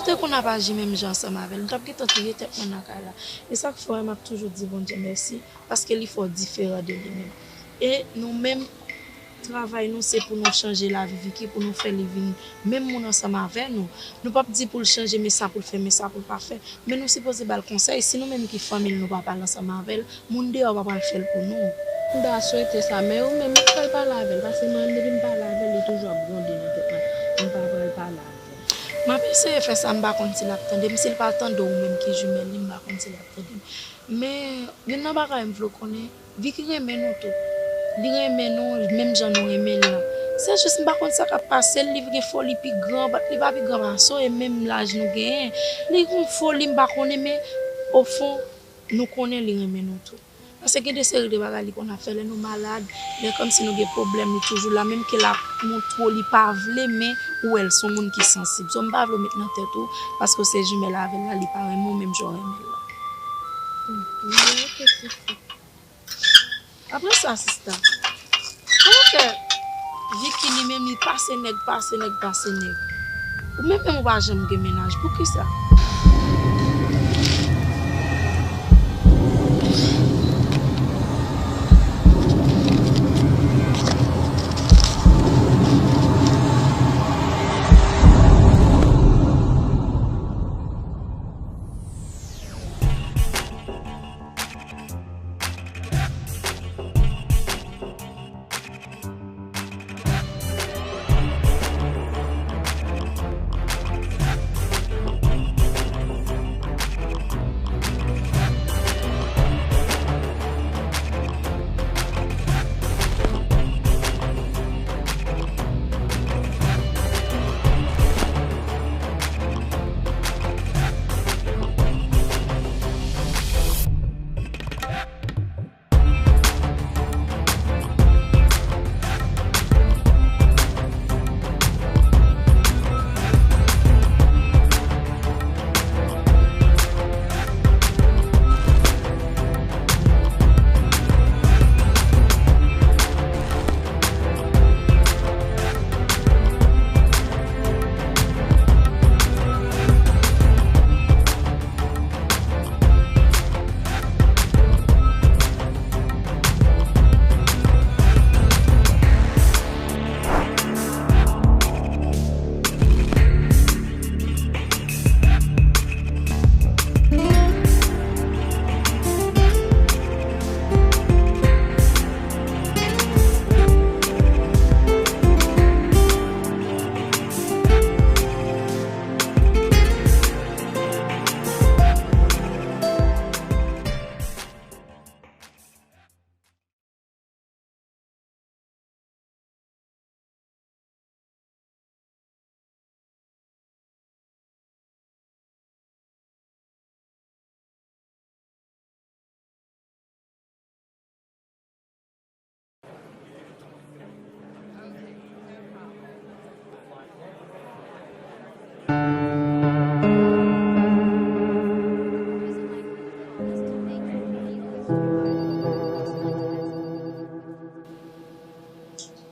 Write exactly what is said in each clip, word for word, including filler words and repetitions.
Te konn ap aji menm jan ansanm avè l, m t ap gentan touye tèt mwen nan kay la. E sa k fè w wè m ap toujou di Bondye mèsi, paske li fè w diferan de li menm. E nou menm, travay nou se pou nou chanje lavi Vicky, pou nou fè li vin menm moun ansanm avè nou. Nou p ap di pou l chanje, men sa pou l fè, men sa pou l pa fè. Men nou sipoze ba l konsèy. Si nou menm ki fanmi l, nou pa pale ansanm avè l, moun deyò pa pral fè l pou nou. M ta swete sa, men ou menm, ou pral pale avè l, paske mwen menm, depi m pale avè l, li toujou ap gwonde nan tèt mwen. M pa pral pale avè l. M ap eseye fè sa, m pa konn si l ap tande m. Si l pa tande w menm ki jimèl li, m pa konn si l ap tande m. Men, youn nan bagay m vle w konnen, Vicky renmen nou tou. Li renmen nou, menm jan nou renmen l lan. Se jis m pa konn sa k ap pase l, li gen foli pi gran, but li pa pi gran pase w, e menm laj nou genyen. Li gon foli m pa konnen, men ofon, nou konnen li renmen nou tou. Paske gen de seri de bagay li konn ap fè lè nou malad, lè kòmsi nou gen pwoblèm, li toujou la, menm ke l ap montre w li pa vle, men ou wè l se yon moun ki sansib. So, m pa vle w met nan tèt ou, paske w se jimèl avè l la, li pa renmen w menm jan w renmen l lan. Apre sa, sista, kòman fè Vicky li menm li pase nèg, pase nèg, pase nèg? Ou menm menm ou pa janm gen mennaj, poukisa?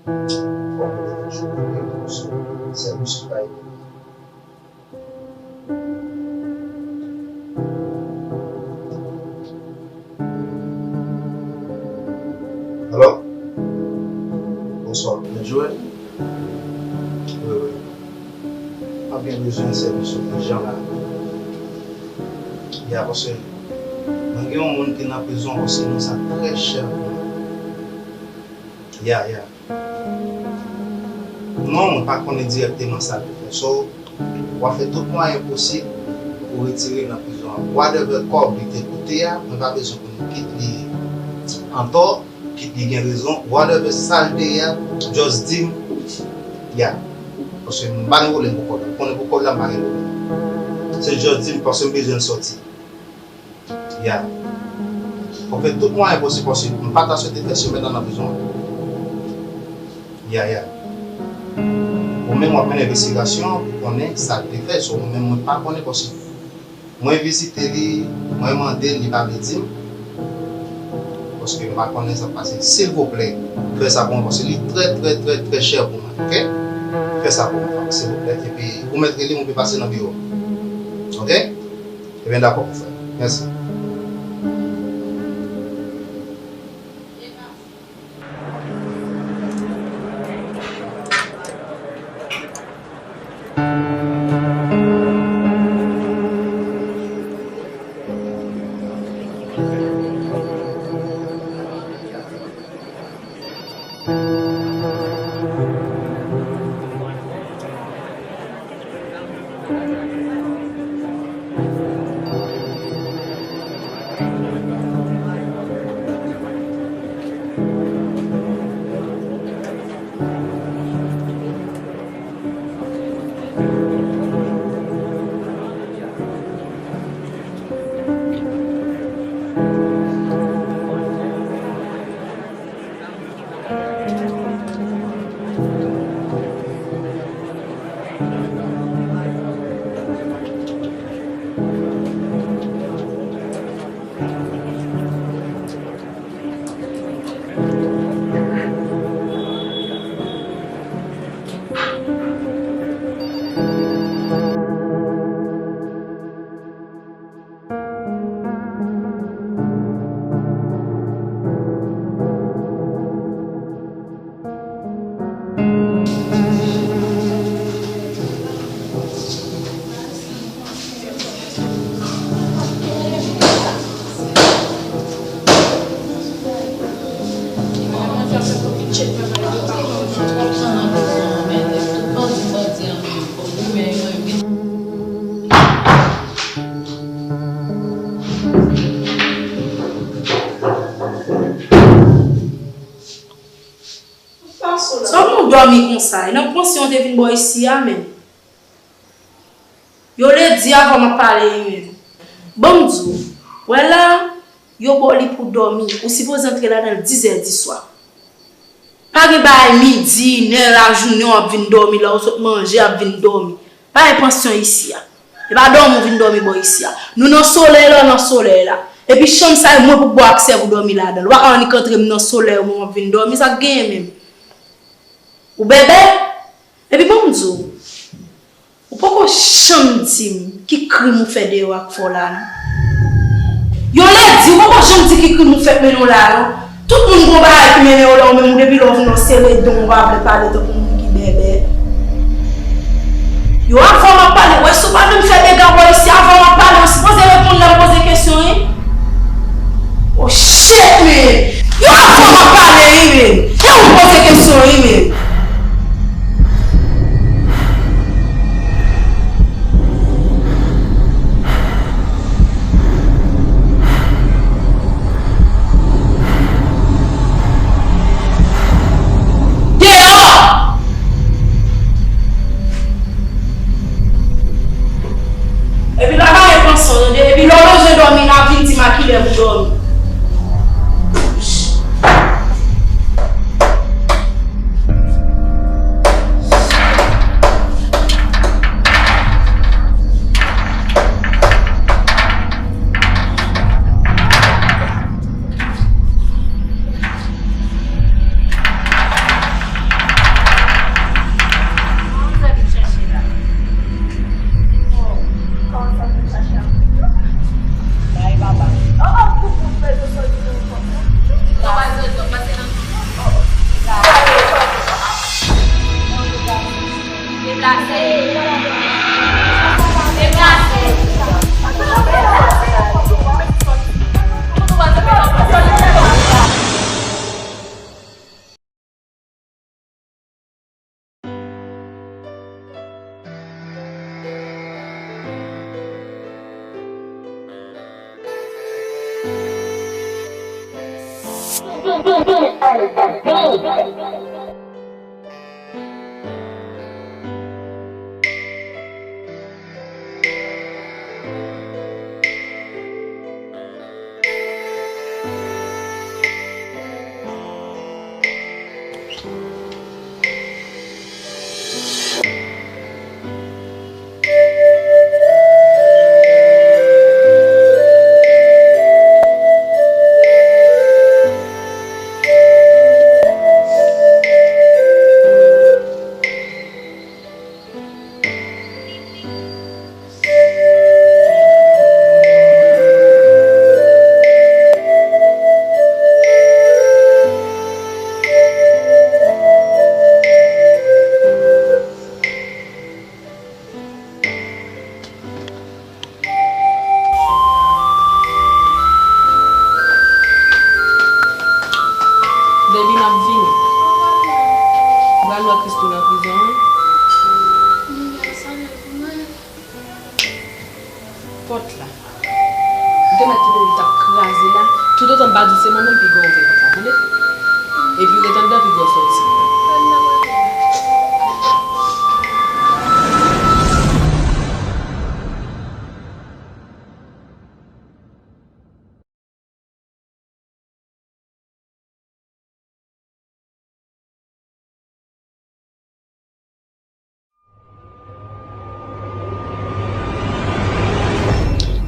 Fòk ou te fè chofè, sèvis ou pa ede. Alo? Bonswa, Mèt Joel? Wi, wi. M ap gen bezwen sèvis ou ijan la. Ya, paske mwen gen yon moun ki nan prizon, paske non sa trè chè pou mwen. Ya, ya. Non, mwen pa konnen dirèkteman sa l te fè. So, w a fè tout mwayen posib pou retire l nan prizon an. Whatever kòb li te koute a, mwen pa bezwen konnen. Kit li antò, kit li gen rezon. Whatever sa l te ye a, just di m, ya. Paske m pa gen pwoblèm pou kòb la. M konnen pou kòb la, m pa gen pwoblèm. Se just di m, paske m bezwen l sòti. Ya. Fò fè tout mwayen posib, paske m pa ta swete fè semèn nan nan prizon an. Ya, ya. Ou menm w ap mennen envestigasyon pou konnen sa l te fè, so ou menm mwen pa konnen, paske mwen vizite li, mwen mande l, li pa vle di m. Paske m pa konnen sa k pase. Silvouplè, fè sa pou mwen, paske li trè, trè, trè, trè chè pou mwen, oke? Fè sa pou mwen, silvouplè. Epi, ou mèt rele m, ou pe pase nan biwo m. Ok? Ebyen, dakò, frè. Mèsi. Sa w moun dòmi konsa? E nan pansyon w te vin bò isi a menm? Yo redi avan m ap pale wi menm. Ban m di w, wè la, yo ba w li pou w dòmi, ou sipoze antre ladan l dizè di swa. Pa gen bagay midi, inè lajounen w ap vin dòmi, lè w sot manje ap vin dòmi. Pa gen pansyon isi a. E pa dòmi w vin dòmi bò isi a. Nou nan solèy la, w nan solèy la. Epi chanm sa e mwen pou ba w aksè pou dòmi ladan l. Ou pa ka annik antre m nan solèy mwen w ap vin dòmi, sa k genyen menm? Ou bèbè? Epi ban m di w, ou poko janm di m ki krim ou fè deyò ak fè w la non. Yo redi, ou poko janm di ki krim ou fè k mennen w la non. Tout moun gon bagay ki mennen yo la, ou menm ou depi lè w vin la w sere dan w, ou pa vle pale tankou moun ki bèbè. Yo avan m ap pale, wè si w pa vle m fè dega bò isi, avan m ap pale, ou sipoze reponn lè m poze kesyon wi. Oh shit man! Yo avan m ap pale wi men! E ou poze kesyon wi men! Deyò! Epi la pa gen pansyon tande, epi lè w bezwen dòmi la vin di m a kilè pou dòmi. Pòt la. M te mèt kite li t ap kraze la. Toutotan m pa di w se mwen menm, piga w ouvè pòt la, tande? Epi ret anndan, piga w sòti.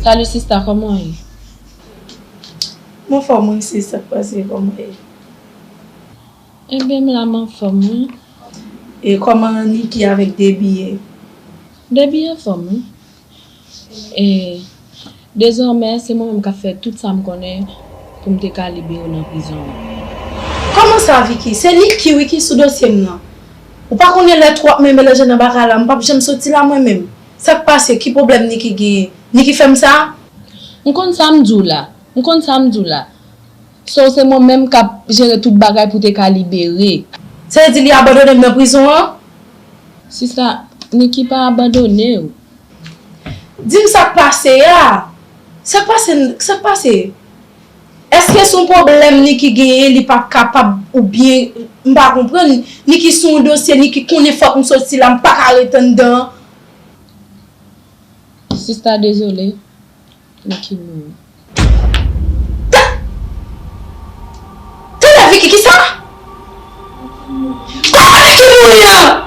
Salut sista, kòman w ye? M anfòm wi sis, sa k pase, kòman w ye? Ebyen, m la, m anfòm wi. E kòman Niki avèk Debi ye? Debi anfòm wi. E dezòmè, se mwen menm k ap fè tout sa m konnen pou m te ka libere w nan prizon an. Kòman sa, Vicky? Se Niki wi ki sou dosye m nan. Ou pa konnen lè twòp men melanje nan bagay la, m p ap janm soti la mwen menm. Sa k pase? Ki pwoblèm Niki genyen? Niki fè m sa? M konn sa m di w la. M konn sa m di w la. So, se mwen menm k ap jere tout bagay pou te ka libere. Sa vle di li abandone m nan prizon an? Sista, Niki pa abandone w. Di m sa k pase a. Sa k pase, sa k pase? Èske se yon pwoblèm Niki genyen, li p ap kapab oubyen m pa konprann? Niki sou yon dosye, Niki konnen fòk m soti la, m pa ka ret anndan. Sista, dezole. Niki mouri. Ta-, tande Vicky, kisa? Kòman Niki mouri an?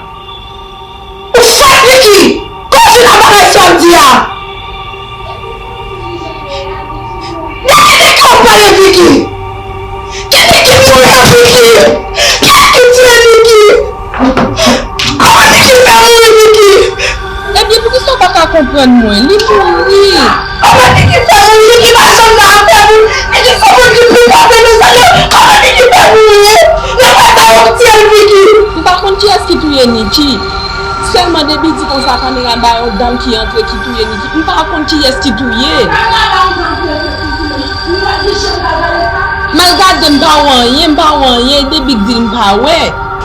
Ou sòt Vicky! Kòman w vin ak bagay sa w di a? De ki Niki w ap pale Vicky? Ki Niki mouri an Vicky? Kiyès ki tiye Niki? Kòman Niki fè mouri Vicky? Ebyen poukisa w pa ka konprann mwen? Li mouri. Kòman Niki fè mouri? Niki pa janm nan afè moun. Niki se moun ki pi fò ke nou sa yo. Kòman Niki fè mouri? Nan fè sa yo tiye l Vicky. M pa konn kiyès ki touye Niki. Sèlman Debi di konsa kamera ba yon dam ki antre ki touye Niki. M pa konn kiyès ki touye. M al gade, m pa wè anyen, m pa wè anyen, Debi k di l m pa wè.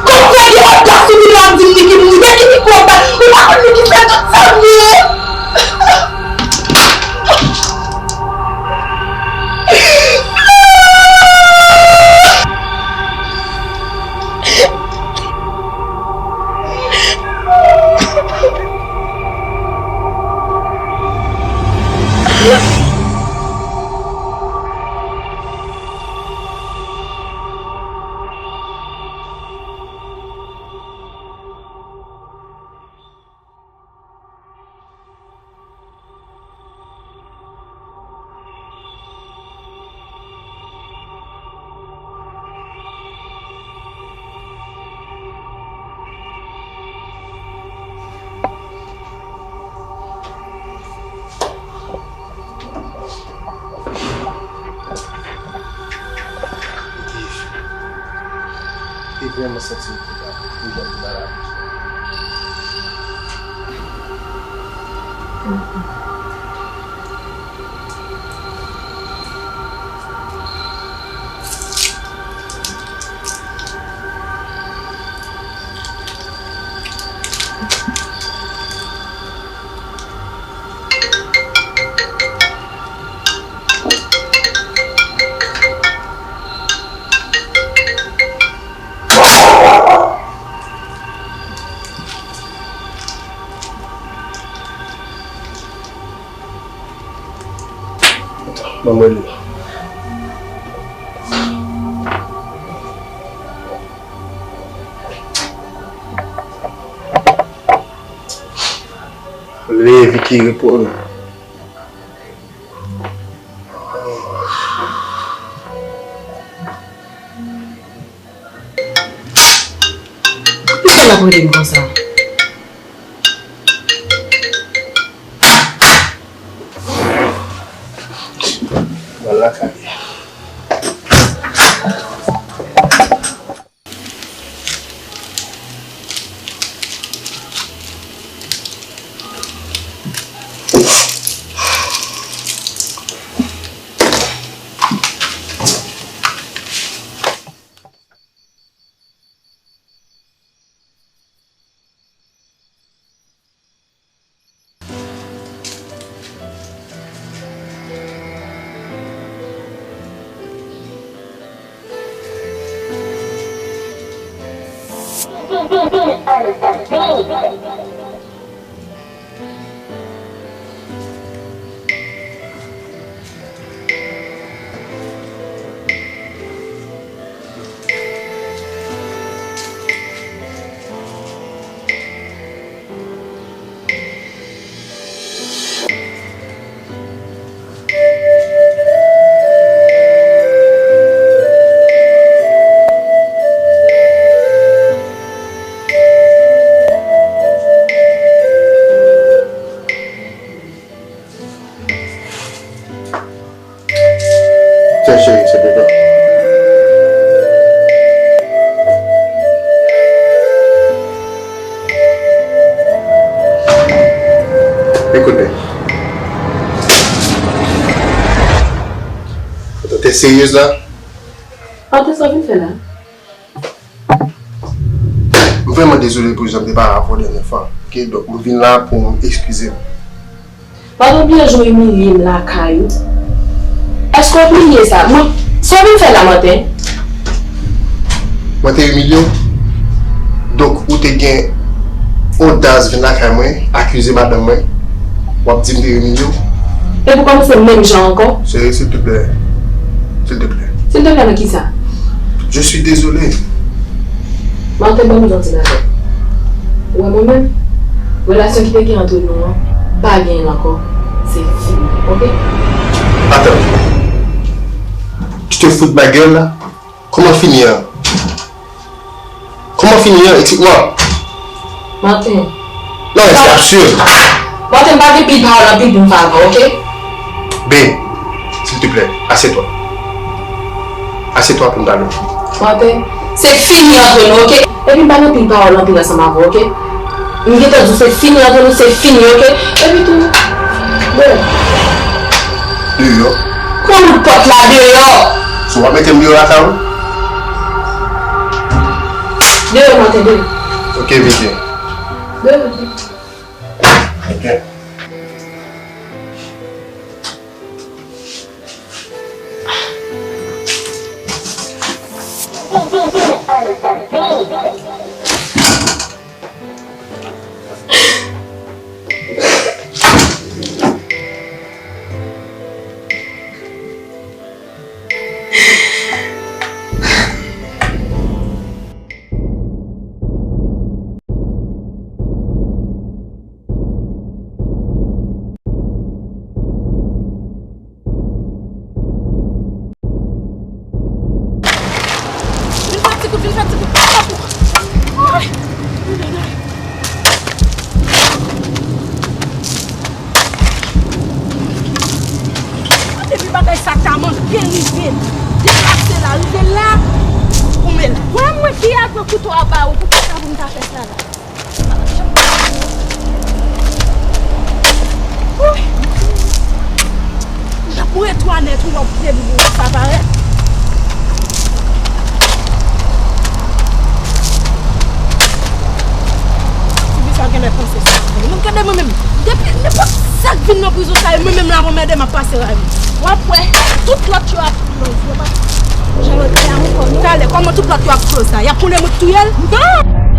Kòm w gen odas ou vin la ap di m Niki mouri, de ki Niki w ap pale? Ou pa konn Niki fè tout sa m ye? Li te vrèman santi l koupab pou jan li malad. Ban mwen li. Leve, Vicky, repo. Poukisa l ap rele m konsa? Mwen lakay. Tiens, chérie, c'est pour toi. Écoute bien. T'es sérieuse là? Martin, sa w vin fè la? M vrèman dezole pou jan m te pale avè w dènye fwa. Ok, donk m vin la pou m eskize m. Pa t bliye jan w imilye m lakay ou. Èske w bliye sa? Mwen, sa w vin fè la, Martin? Mwen te imilye w? Donk, ou te gen odas vin lakay mwen, akize madanm mwen, w ap di m te imilye w? Epi w kòmanse menm jan ankò? Chérie, s'il te plaît. S'il te plaît. S'il te plaît nan kisa? Je suis désolé. Martin, ban m di w yon ti bagay. Ou wè mwen menm, relasyon ki te gen ant nou an, pa genyen l ankò. Se fini, ok? Attends. Tu te fous de ma gueule là? Comment finir? Comment finir? Explique-moi. Martin. Non, mais c'est absurde. Martin, m pa gen pil pawòl anpil pou m fè avè w, ok? Babe, s'il te plaît, assieds-toi. Assieds-toi pou n pale. Martin, se fini ant nou, ok? Epi m pa gen pil pawòl anpil ansanm avè w, ok? M gentan di w se fini ant nou, se fini, ok? Epi tou, bon. Deyò. Pran bout pòt la deyò. So w ap mete m deyò lakay ou? Deyò, Martin, deyò. Ok, vite. Deyò, Martin. Ok. Vin fè ti kout, vin fè ti kout. Ay! Depi bagay sa ta manke rive, depase la, rive la, ou men la. Wè mwen ki al pran kouto a ba ou, pou kisa pou m ta fè sa la? Jan pou etwa nèt ou wè w pye m sa parèt. Tifi sa genlè panse sa. Mwen gade mwen menm. Depi nenpòt sa k vin nan prizon sa yo, mwen menm la mwen mède m ap pase ray mwen. W ap wè tout lòt yo ap close. Yo pa jan yo te a ankò. Talè, kòman tout lòt yo ap close la? Y ap konnen mwen k touye l? Non!